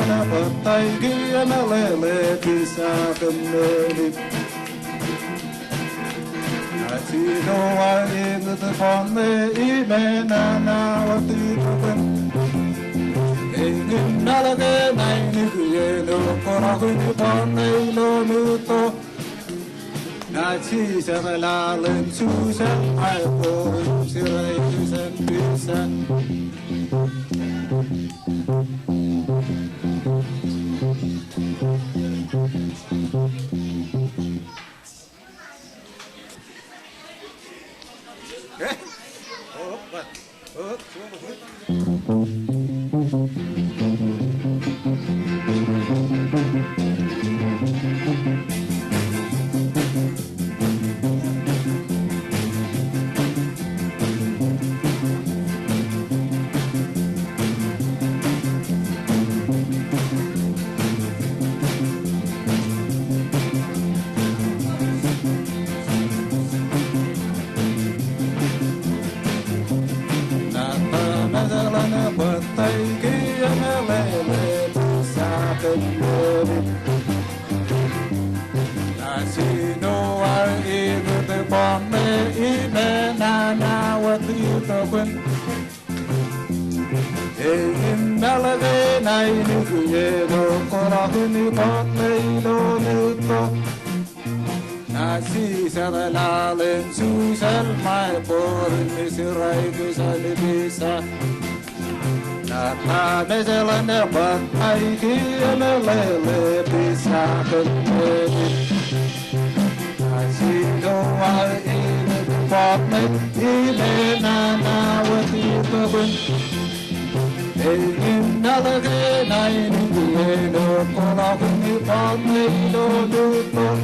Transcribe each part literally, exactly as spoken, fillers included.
Bōtaiki emeḷeḷe pija kōn ṃanit. Naaj jino aō eñin bọọṇe im enana wōt itokwōn. Eñin ṃalōke naaj ālikin iien okkoḷọk in bọọṇe ilo ṃweitok. Naaj jijet laḷ im jujet ṃae bor im jeraik jān pija. Naaj ta mejeḷan bōtaiki emeḷeḷe pija kōn ṃanit. Naaj jino aō eñin bọọṇe im enana wōt itokwōn. Eñin ṃalōke naaj ālikin iien okkoḷọk in bọọṇe ilo ṃweitok. Naaj jijet laḷ im jujet ṃae bor im jeraik jān pija. Naaj ta mejeḷan bōtaiki emeḷeḷe pija kōn ṃanit. Naaj jino aō eñin bọọṇe im enana wōt itokwōn. Eñin ṃalōke naaj ālikin iien okkoḷọk in bọọṇe ilo ṃweitok.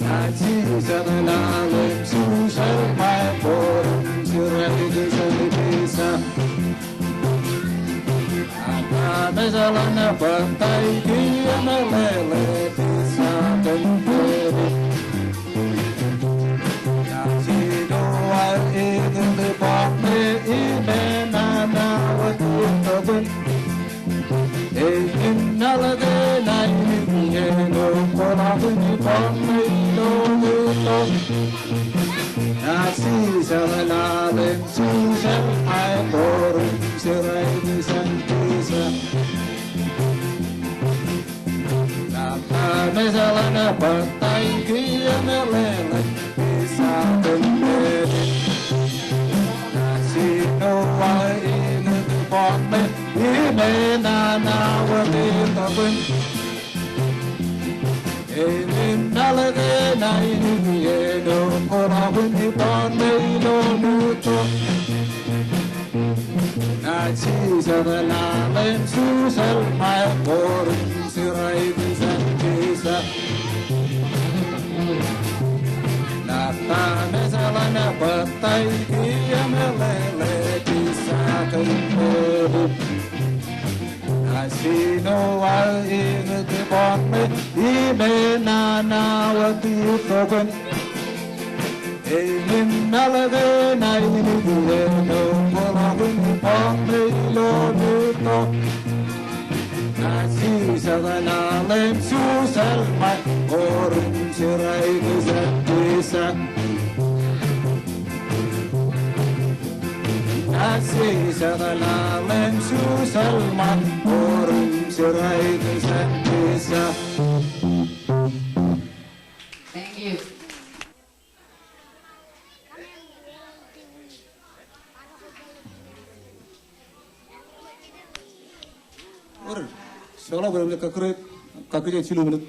Naaj jijet laḷ im jujet ṃae bor im jeraik jān pija. Naaj ta mejeḷan bōtaiki emeḷeḷe pija kōn ṃanit. Naaj jino aō eñin bọọṇe im enana wōt itokwōn. Eñin ṃalōke naaj ālikin iien okkoḷọk in bọọṇe ilo ṃweitok. Naaj jijet laḷ im jujet ṃae bor im jeraik jān pija. Naaj ta mejeḷan bōtaiki emeḷeḷe pija kōn ṃanit. Naaj jino aō eñin bọọṇe im enana wōt itokwōn. Eñin ṃalōke naaj ālikin iien okkoḷọk in bọọṇe ilo ṃweitok. Naaj jijet laḷ im jujet ṃae bor im jeraik jān pija. Naaj ta mejeḷan bōtaiki emeḷeḷe pija kōn ṃanit. Naaj jino aō eñin bọọṇe im enana wōt itokwōn. Eñin ṃalōke naaj ālikin iien okkoḷọk in bọọṇe ilo ṃweitok. Naaj jijet laḷ im jujet ṃae bor im jeraik jān pija. Naaj jijet laḷ im jujet ṃae bor im jeraik jān pija. Thank you. Ore, jeḷā bwe ren kakkure, kakkure jilu minit.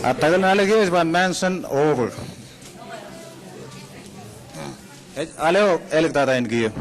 Ak takōl in ālikin ej ba Manson Over. Ej ālikin āliktata in kiiō.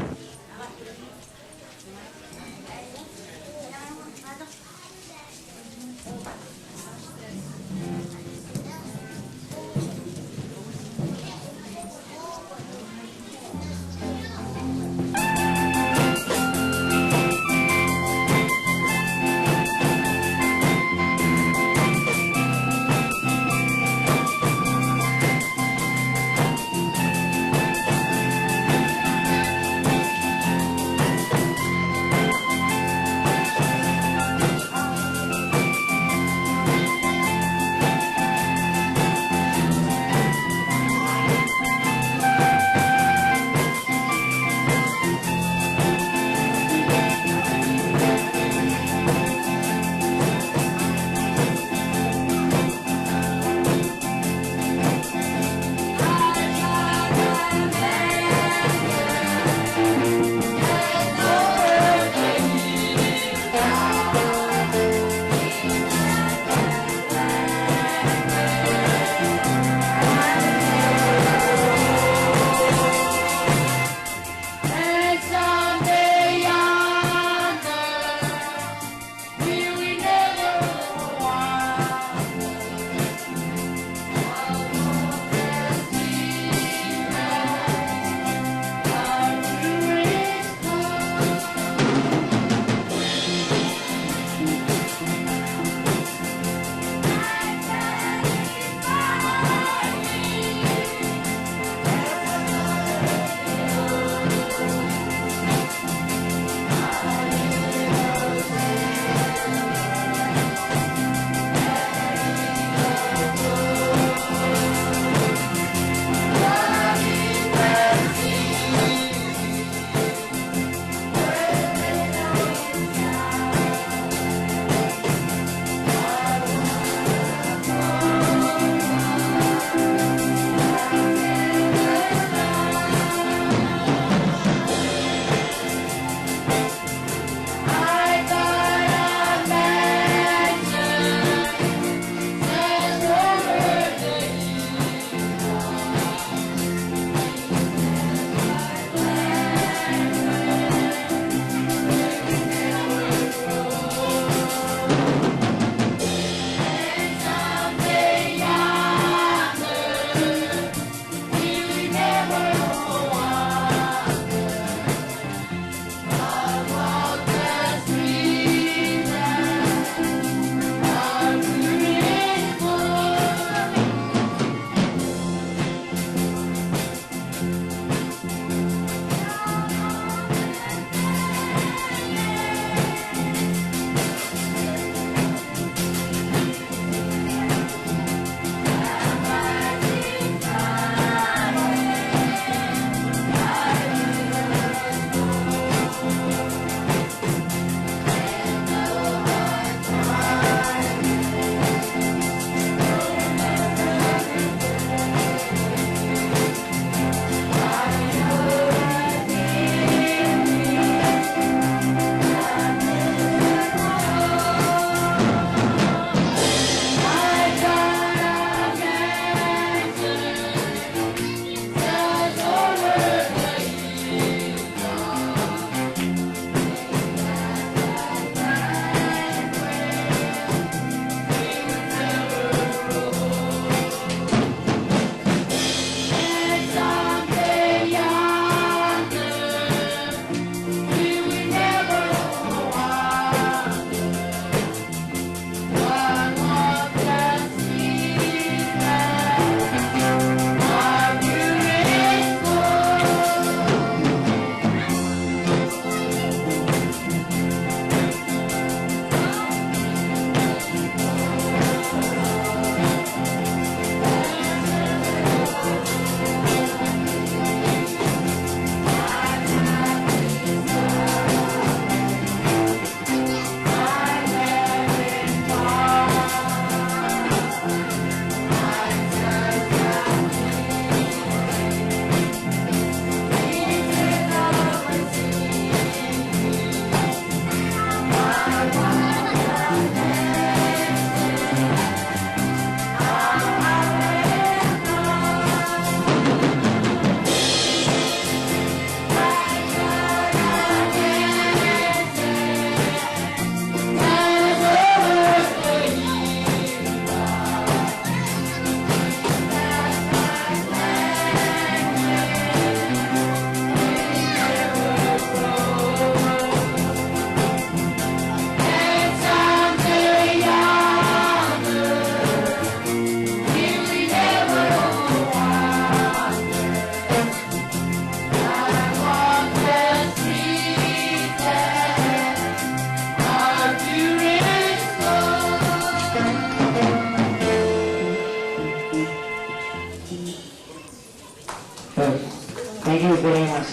Thank you very much.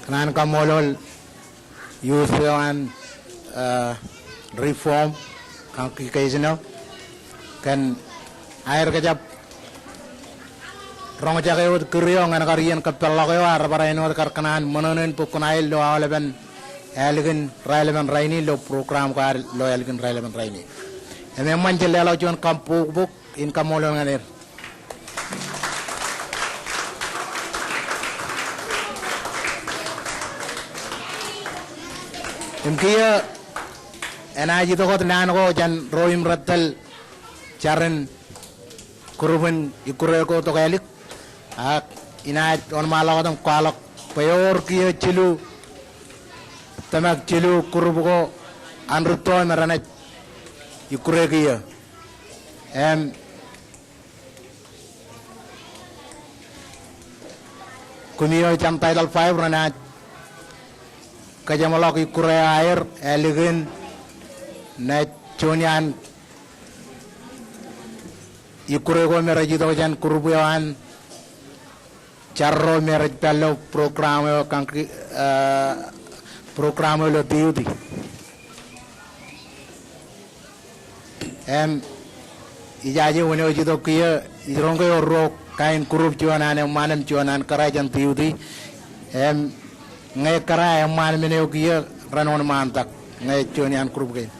Kōṇaan kaṃṃoolol youth eo an, eh, Reform congregation eo kōn aer kōjab roñjake wōt kūr eo ñan kar iien kōpeḷḷọk eo, ak rej bar āinwōt kar kōṇaan ṃōṇōṇō in bōk kuṇaer ilo aolepen ālikin raelepen rainin ilo program ko ad ilo ālikin raelepen rainin. Im eṃṃan jen leḷọk juon kabbokbok in kaṃṃoolol ñan er. Im kiiō enaaj itok wōt naan ko jān ro im rej tōl jarin group in ikkure ko tok ālik. Ak inaaj wōnṃaanḷọk wōt im kwaḷọk bwe ewōr kiiō jilu, tōmak jilu group ko an rūtto im renaaj ikkure kiiō. Im koṃi eo jān Title five renaaj kōjeṃḷọk ikkure eo aer ālikin naaj juon iaan ikkure ko me rej itok jān group eo an jar ro me rej pād ilo program eo, kangki, eh, program eo ilo duty. Im ijaje wōn eo ej itok kiiō, ij roñ ke ewōr ruo kain group, juon an eṃṃaan im juon an kōrā jān duty. Im ñe kōrā, eṃṃaan men eo kiiō ren wōnṃaantak ñe juon iaan group kein.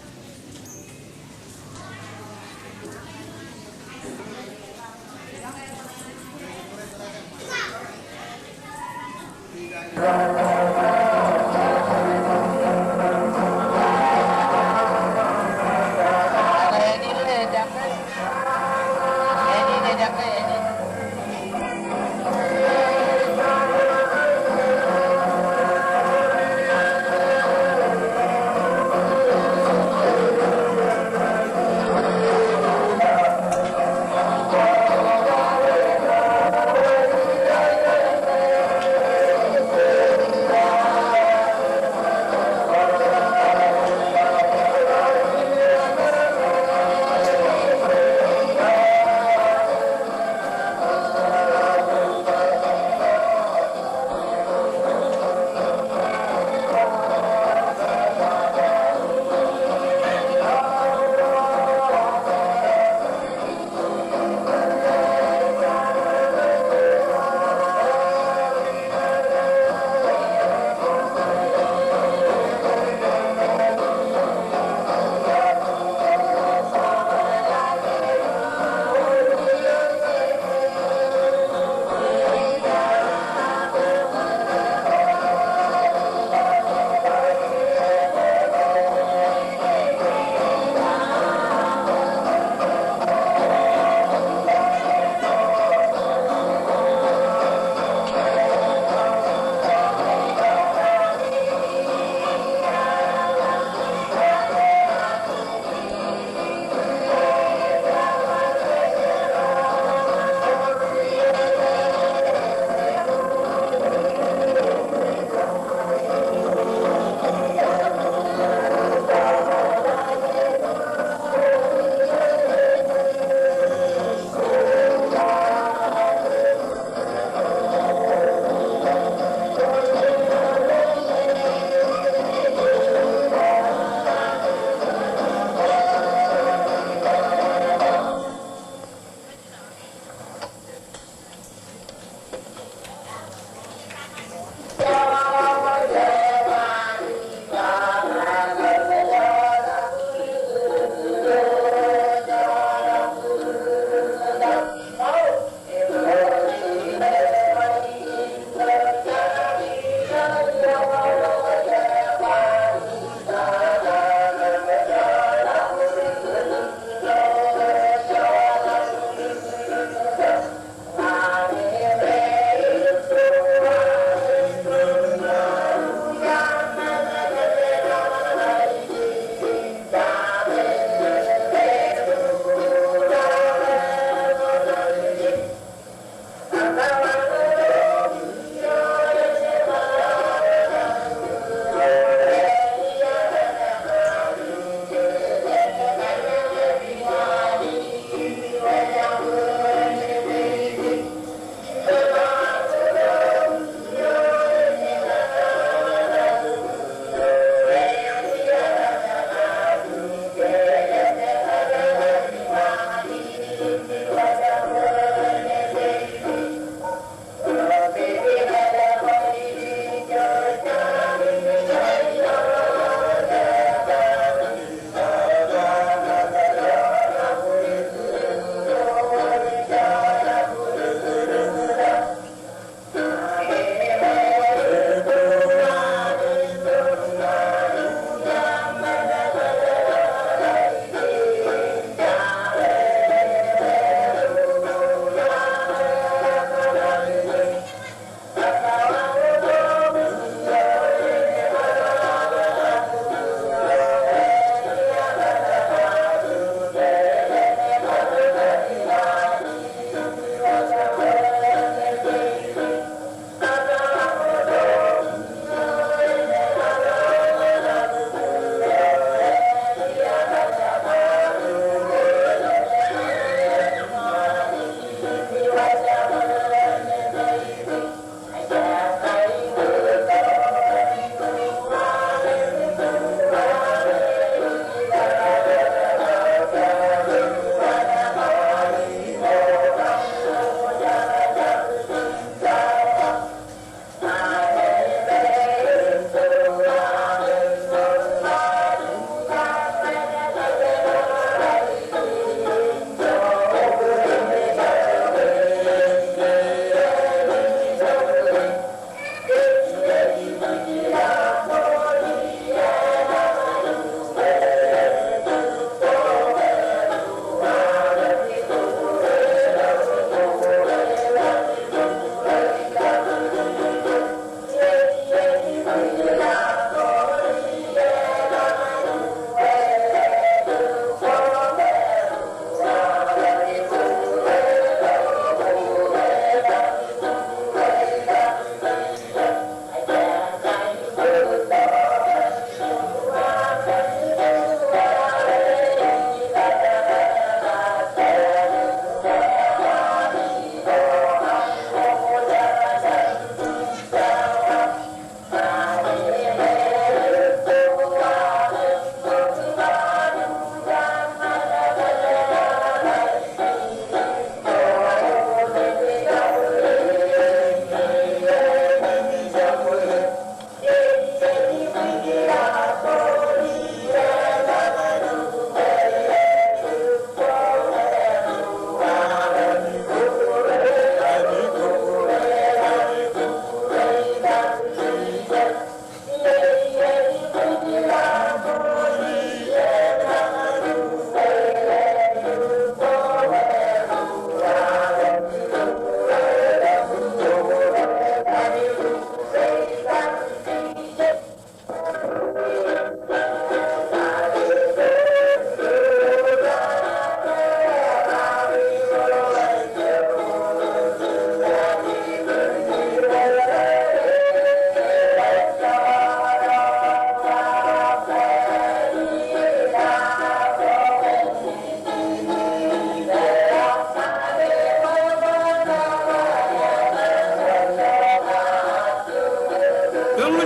Eñin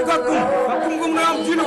kakkum, kakkum koṃ ṇe aṃ jino.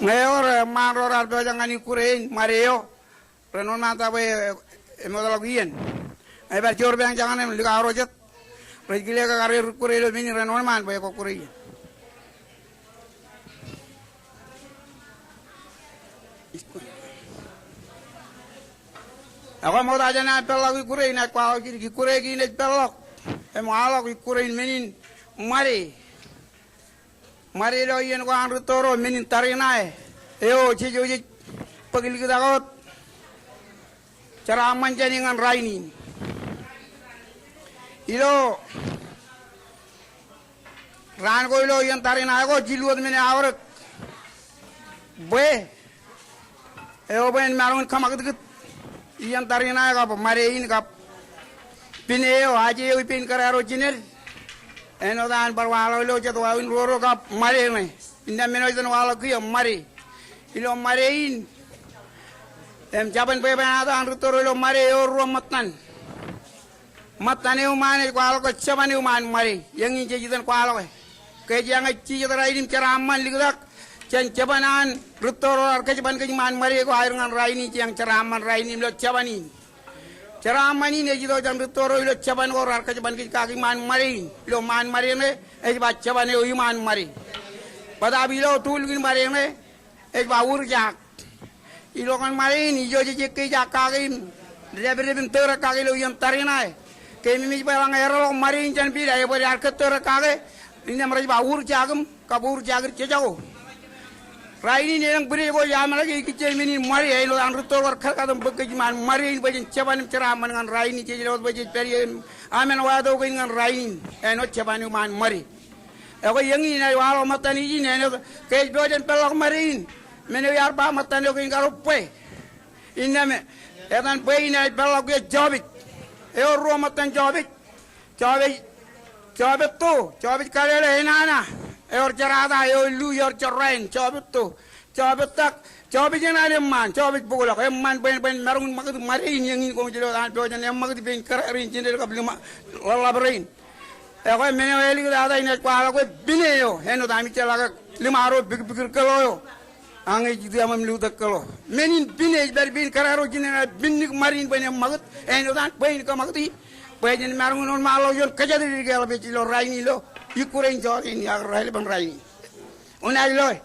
Ñe ewōr eṃṃaan ro raar pojak ñan ikkure in ṃade eo, ren wōnṃaantak bwe emootḷọk iien. Ñe bar joor pān jañin im likao ro jet, rej kile ke kar er ikkure ilo men in, ren wōnṃaan bwe kokkure iien. Ekwe ṃokta jān an peḷḷọk ikkure in, ij kwaḷọk jidik ikkure kein ej peḷḷọk im waḷọk ikkure in men in ṃade. Ṃade ilo iien ko an rūtto ro, men in tariṇae eo jej, jej bōk liktak wōt jeraaṃṃan jāne ñan rainin. Ilo raan ko ilo iien tariṇae ko, jilu wōt men eo aorōk bwe eo bwe en maroñ in kōṃakūtkūt iien tariṇae kab ṃade in kab pine eo, aje eo ippān kōrā ro jined. Āinwōt an bar waḷọk ilo jet wāween ruo ro kab ṃade ṇe. Innām men eo ej iten waḷọk kiiō ṃade. Ilo ṃade in im jabōn bwebwenato an rūtto ro ilo ṃade, ewōr ruo ṃōttan. Ṃōttan eo iṃaan ej kwaḷọk ke jeban eo iṃaan ṃade. Eñin jej iten kwaḷọke. Ke jeañ ej jijet rainin im jeraaṃṃan liktak jān jeban an rūtto ro raar kōjban kōj iṃaan ṃade ko aer ñan rainin, jeañ jeraaṃṃan rainin im ilo jeban in. Jeraaṃṃan in ej itok jān rūtto ro ilo jeban ko raar kōjban kōj kaki iṃaan ṃade in. Ilo ṃaan ṃade ṇe ej ba jeban eo iṃaan ṃade. Bōtab ilo tūlkin ṃade ṇe ej ba wūrjaak. Ilo ñan ṃade in, ijo jej ekkejak kake im dāpdep im tōrōk kake ilo iien tariṇae, keememej bwe eḷaññe erḷọk ṃade in jān pila, ebōd ear kōttōrōk kake, innām rej ba wūrjaak im kab wūrjaak ri jejako. Rainin elōñ bwidej ko ijaṃḷọk, ikijjien men in ṃade, āinwōt an rūtto ro bar karkat im bōk kōj iṃaan ṃade in bwe jen jeban im jeraaṃṃan ñan rainin, jej lo wōt bwe jej pād ie im amen wato kein ñan rainin, āinwōt jeban eo iṃaan ṃade. Ekwe eñin inaaj waḷọk ṃōttan ijin, āinwōt ke ej pojak in peḷḷọk ṃade in, men eo iar ba ṃōttan eo kein karo bwe. Innām etan bwe in enaaj peḷḷọk kiiō jọpij. Ewōr ruo ṃōttan jọpij. Jọpij, jọpij to, jọpij kalele enana. Ewōr jerata, ewōr lu, ewōr jerrāān, jọpij to. Jọpij tak, jọpij eṇ an eṃṃaan, jọpij bōkḷọk, eṃṃan bwe en, bwe en maroñ in ṃakūt ṃade in, eñin koṃij lo an pojak in eṃṃakūt ippān kōrā rein jined kab liṃa ḷōḷḷap rein. Ekwe men eo eliktata in ej kwaḷọk bwe pine eo, āinwōt ami jeḷā ke liṃaro bikbikūr kōḷo eo. Añe ej itiaṃ im lutōk kōḷo. Men in pine ej pād ippān kōrā ro jined, pinnik ṃade in bwe en eṃṃakūt, āinwōt an bwe in kōṃakūti. Bwe jen maroñ in wōnṃaanḷọk juon kōjatdikdik eḷap ej ilo rainin ilo ikkure in jọteen iọkwe raelep in rainin. Unaaj loe.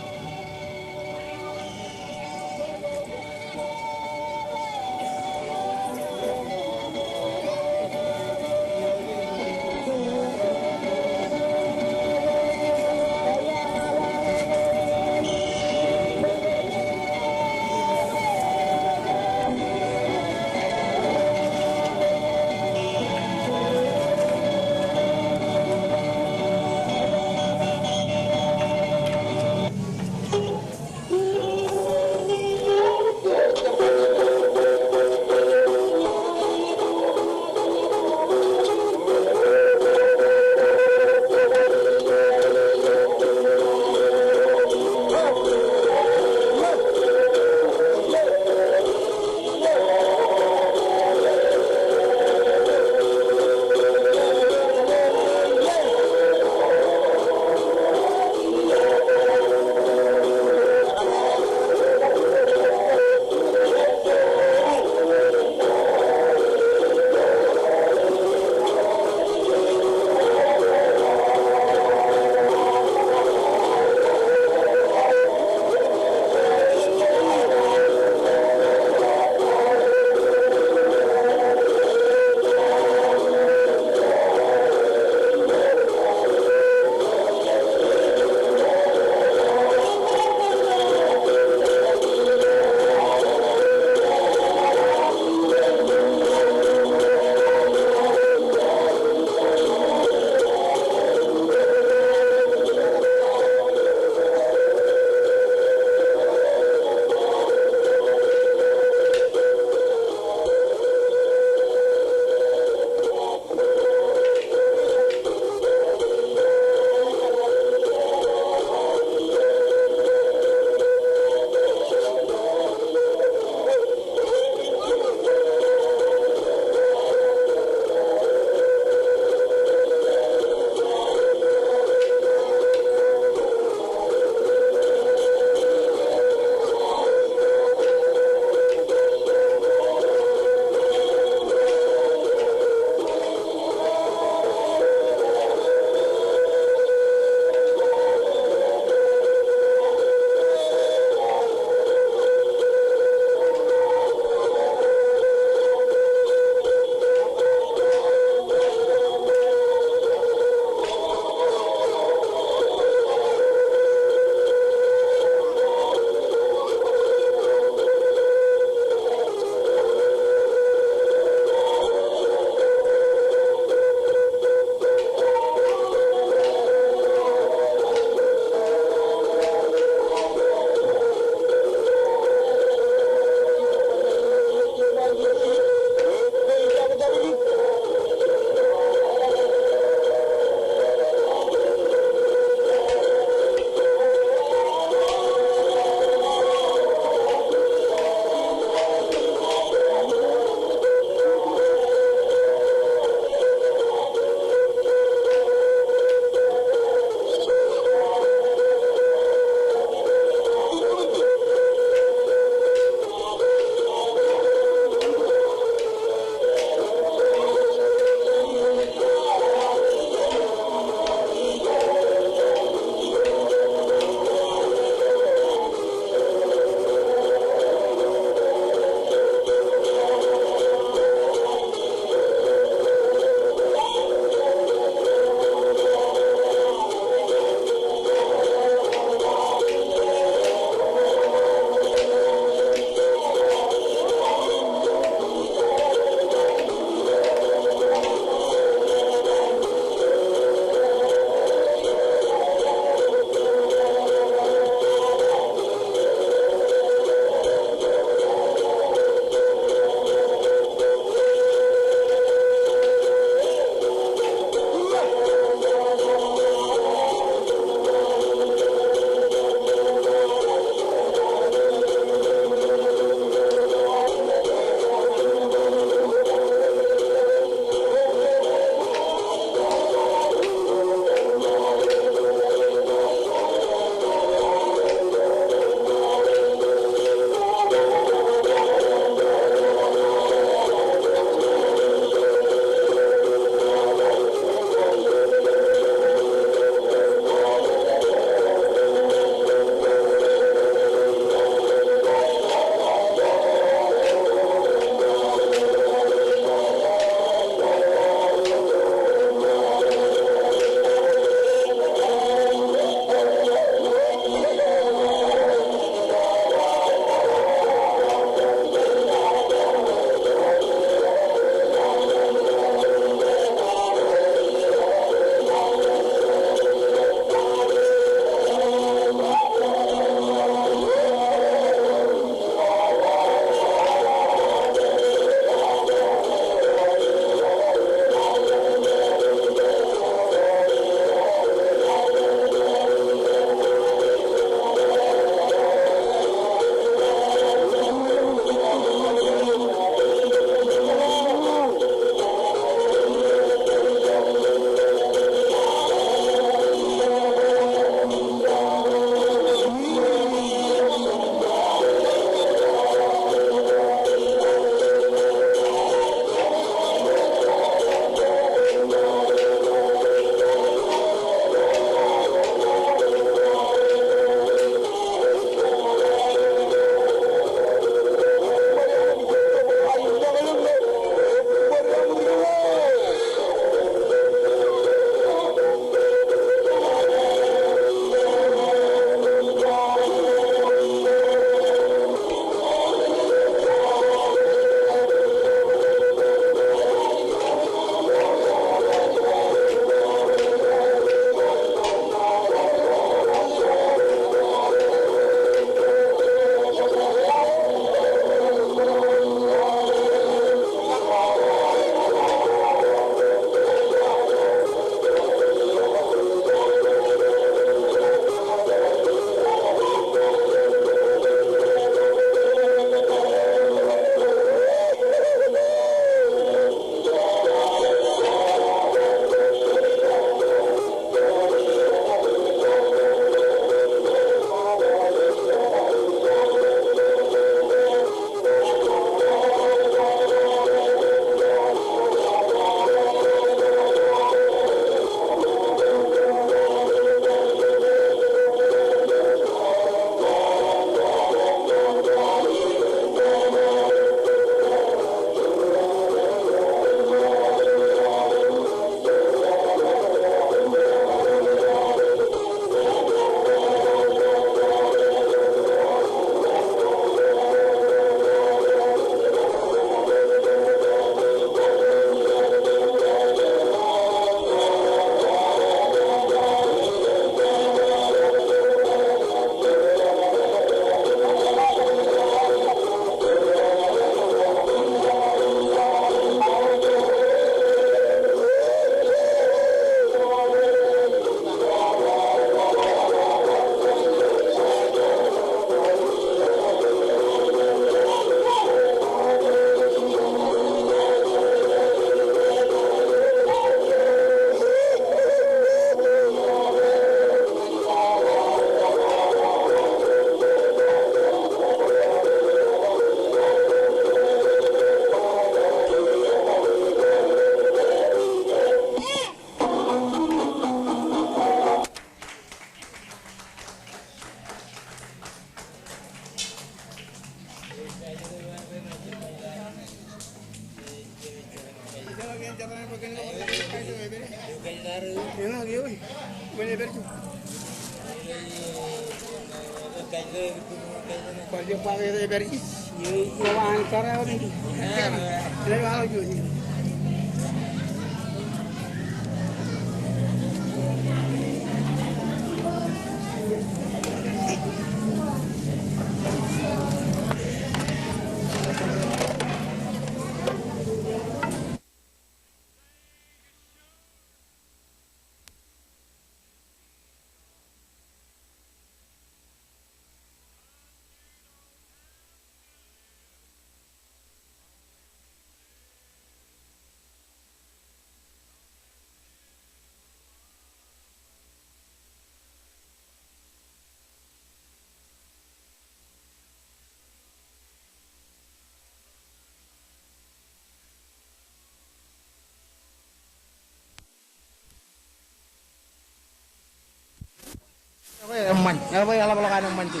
Ekwe eṃṃan, ekwe eḷapḷọk an eṃṃan ke.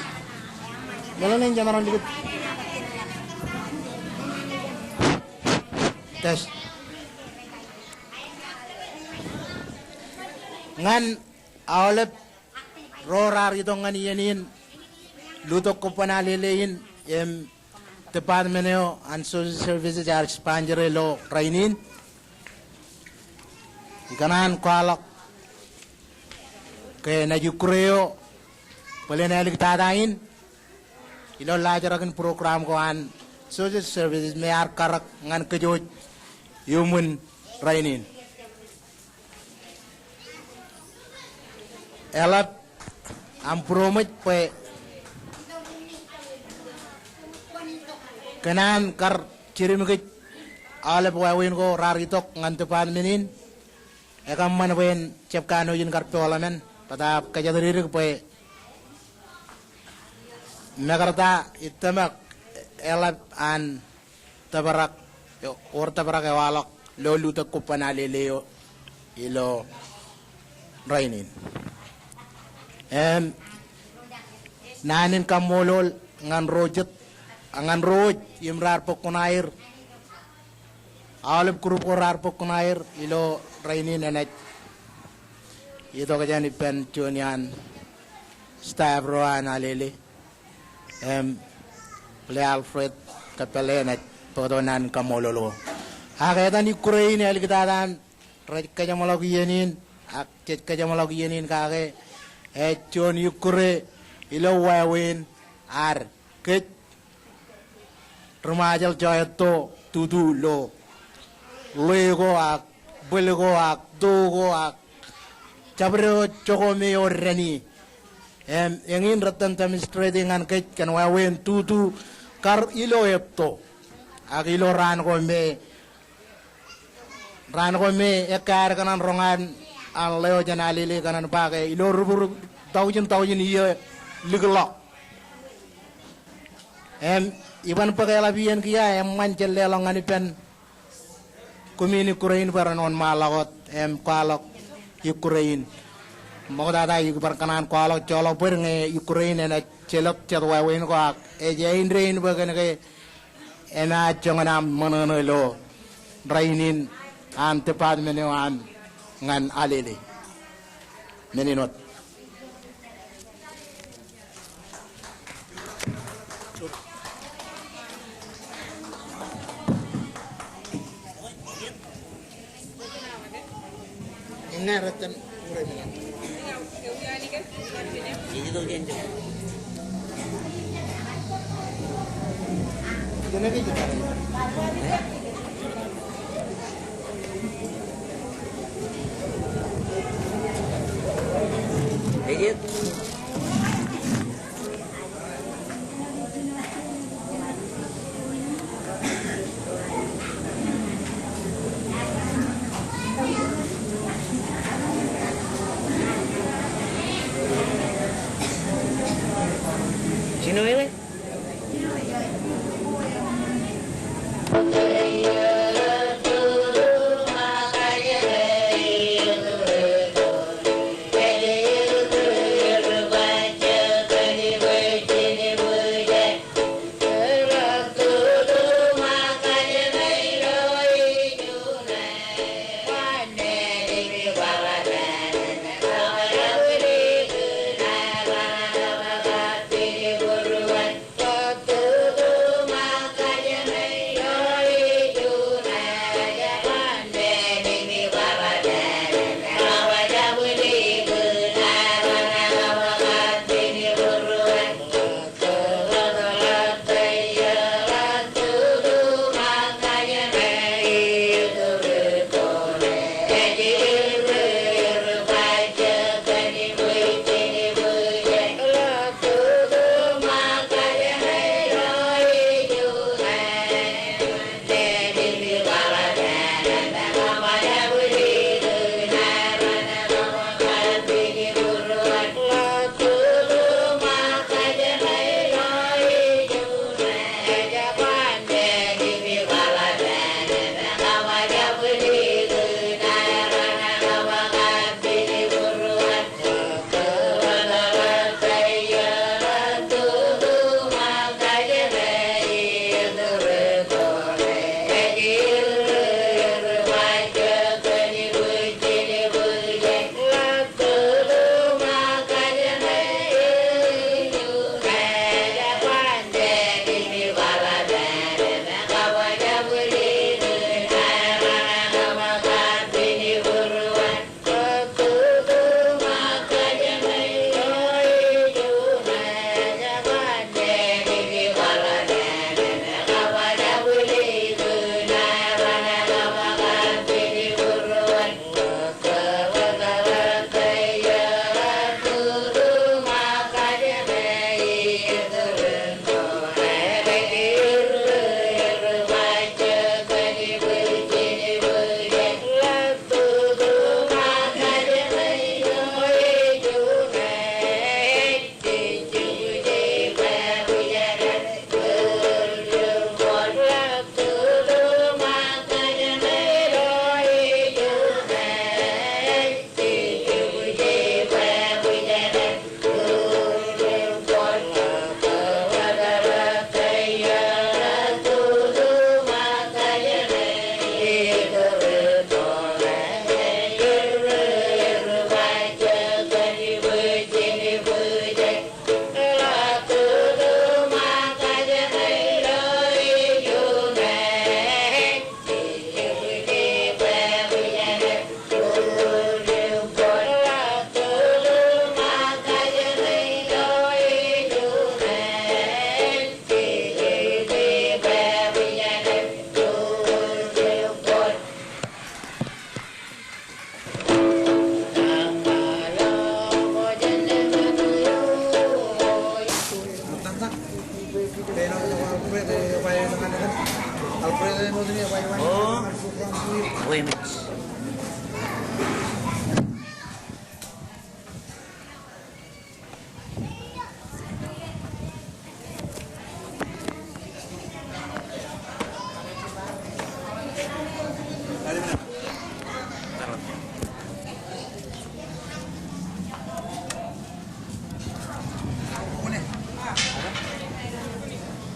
Meḷeḷe in jemaroñ likūt. Test. Ñan aolep ro raar itok ñan iien in, lutōk kobban alele in, im department eo an social services ear sponsor e ilo rainin. Ikōṇaan kwaḷọk ke enaaj ikkure eo bōlen āliktata in ilo laajrak in program ko an social services me ear karōk ñan kōj wōj iuṃwin rainin. Eḷap aṃ būroṃōj bwe kōṇaan kar jidim kōj aolep wāween ko raar itok ñan department in. Ekōṃṃan bwe en jab kanooj in kar peḷḷọk men, bōtaab kōjatdikdik bwe mekarta ij tōmak eḷap an tōprak, wōr tōprak ewaḷọk lo lutōk kobban alele eo ilo rainin. Im naan in kaṃṃoolol ñan ro jet, ñan ro wōj im raar bōk kuṇaer. Aolep group ko raar bōk kuṇaer ilo rainin enaaj itok jān ippān juon iaan staff ro an alele. Im Bōle Alfred Kōppālle enaaj bōktok naan in kaṃṃoolol ko. Ak etan ikkure in āliktata in rej kajeṃḷọk iien in, ak jej kajeṃḷọk iien in kake, ej juon ikkure ilo wāween ad kōj ri-Ṃajeḷ jọeto tutu ilo ḷwe ko ak bōl ko ak to ko ak jabdewōt jokwe me ewōr dān ie. Im eñin rej itōn demonstrate ñan kōj kōn wāween tutu kar ilo epto. Ak ilo raan ko me, raan ko me ekkā ad kōṇaan roñ an ḷeo jān alele kōṇaan ba ke ilo rubrubu taujin taujin iiō likḷọk. Im iban bōk eḷap iien kiiō eṃṃan jen leḷọk ñan ippān kumi in ikkure in bwe ren wōnṃaanḷọk wōt im kwaḷọk ikkure in. Ṃoktata ij bar kōṇaan kwaḷọk joḷọk bōd ñe ikkure in enaaj jelōt jet wāween ko ak ej āindein bwe kōnke enaaj joñan aṃ ṃōṇōṇō ilo rainin an department eo aṃ ñan alele. Men in wōt. Jino ewe?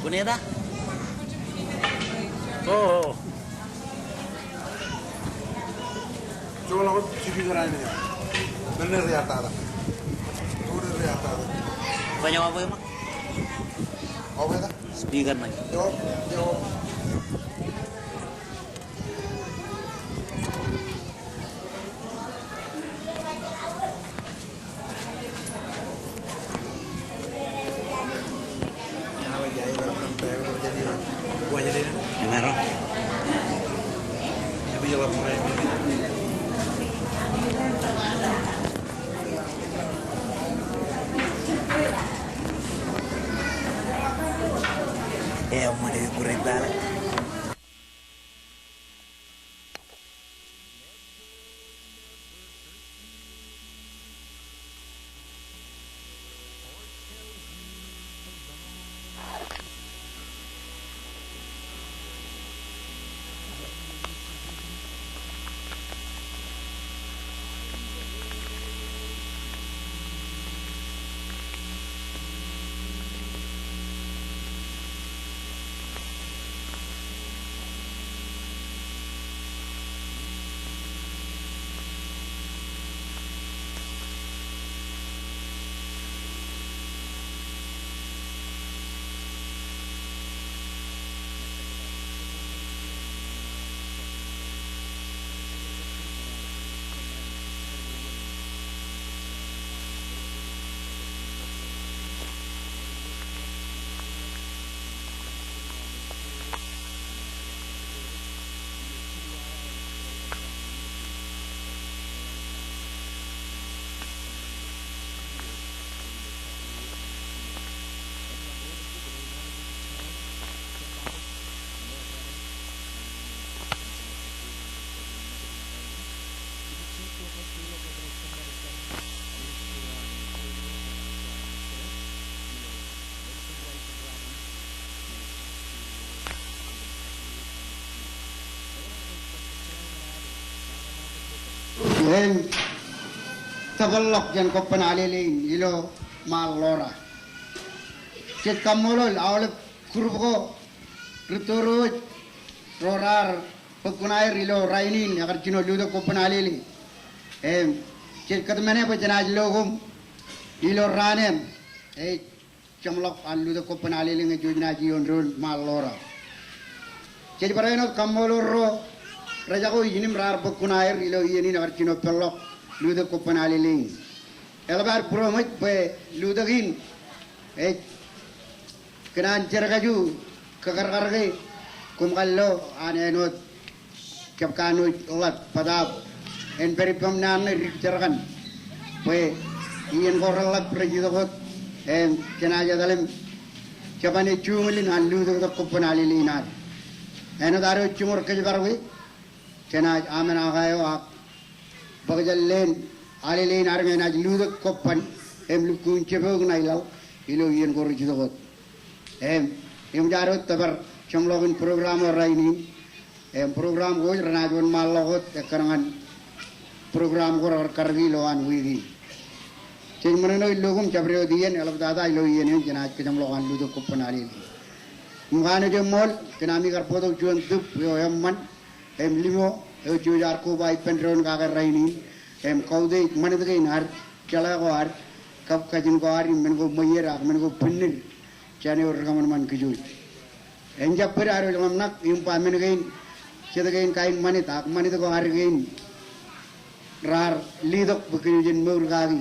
Kuneda? Oo, oo. Joḷọk speaker eo aer. Ṃōṇōṇō ri attata. Ṃōṇōṇō ri attata. Bwe ñe wāween ṃōk? Wāween ta? Speaker ṇe. Eo, eo. Im tōpar ḷọk jān kobban alele in ilo ṃaan Ḷora. Jej kaṃṃoolol aolep group ko ri tōre wōj ro raar bōk kuṇaer ilo rainin ekar jino lutōk kobban alele. Im jej kōtmāne bwe jenaaj lo koṃ ilo raan in ej jeṃḷọk an lutōk kobban alele ñe jej naaj iioon doon ṃaan Ḷora. Jej barāinwōt kaṃṃoolol ro rejako ijin im raar bōk kuṇaer ilo iien in ekar jino peḷḷọk lutōk kobban alele in. Eḷap ad būroṃōj bwe lutōk in ej kōn an jar kaju kōkarkar ke koṃ kar lo an āinwōt jab kanooj ḷap bōtaab en pād ippaṃ naan ṇe dik jar kaṇ. Bwe iien ko reḷap rej itok wōt im jenaaj etal im jeban ej juñūḷ in an lutōktok kobban alele in ad. Āinwōt ad wōj jiṃor kōjparok e, jenaaj amen aka eo ak bōk jān leen alele in ad ñe enaaj lutōk kobban im lukkuun jepok ṇa ilaḷ ilo iien ko rej itok wōt. Im, im eṃōj ad wōt tōpar jeṃḷọkin program eo rainin. Im program ko wōj renaaj wōnṃaanḷọk wōt ekkar ñan program ko rekar karōki ilo an wiik in. Jej ṃōṇōṇō ilo koṃ jabdewōt iien, eḷaptata ilo iien in jenaaj kōjeṃḷọk an lutōk kobban alele. Im kanooj eṃṃool kōn ami kar bōktok juon tūp eo eṃṃan im limo eo jej ar koba ippān doon kake rainin, im kautiej ṃanit kein ad, jeḷā ko ad, kab kajin ko ad, im men ko ṃweied ak men ko pinnid jān eo ri kōṃanṃan kōj wōj. En jab bōd ad wōj ḷōmṇak im ba men kein, jet kein kain ṃanit ak ṃanit ko ad kein raar letok bwe kōj wōj en mour kaki.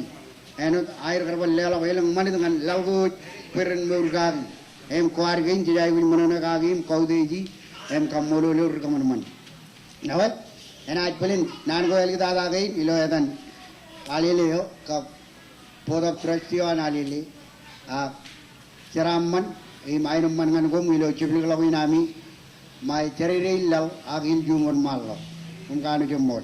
Āinwōt aer kar bar leḷọk elōñ ṃanit ñan laḷ ko wōj bwe ren mour kaki. Im ko ad kein jej aikuj ṃōṇōṇō kaki im kautiej e im kaṃṃoolol eok ri kōṃanṃan. Ewōr, enaaj bōlen naan ko āliktata kein ilo etan alele eo kab Board of Trustee eo an alele, ak jeraaṃṃan im aenōṃṃan ñan koṃ ilo jiblikḷọk in ami ṃae jerairei in laḷ ak ilju im wōnṃaanḷọk. im kanooj eṃṃool.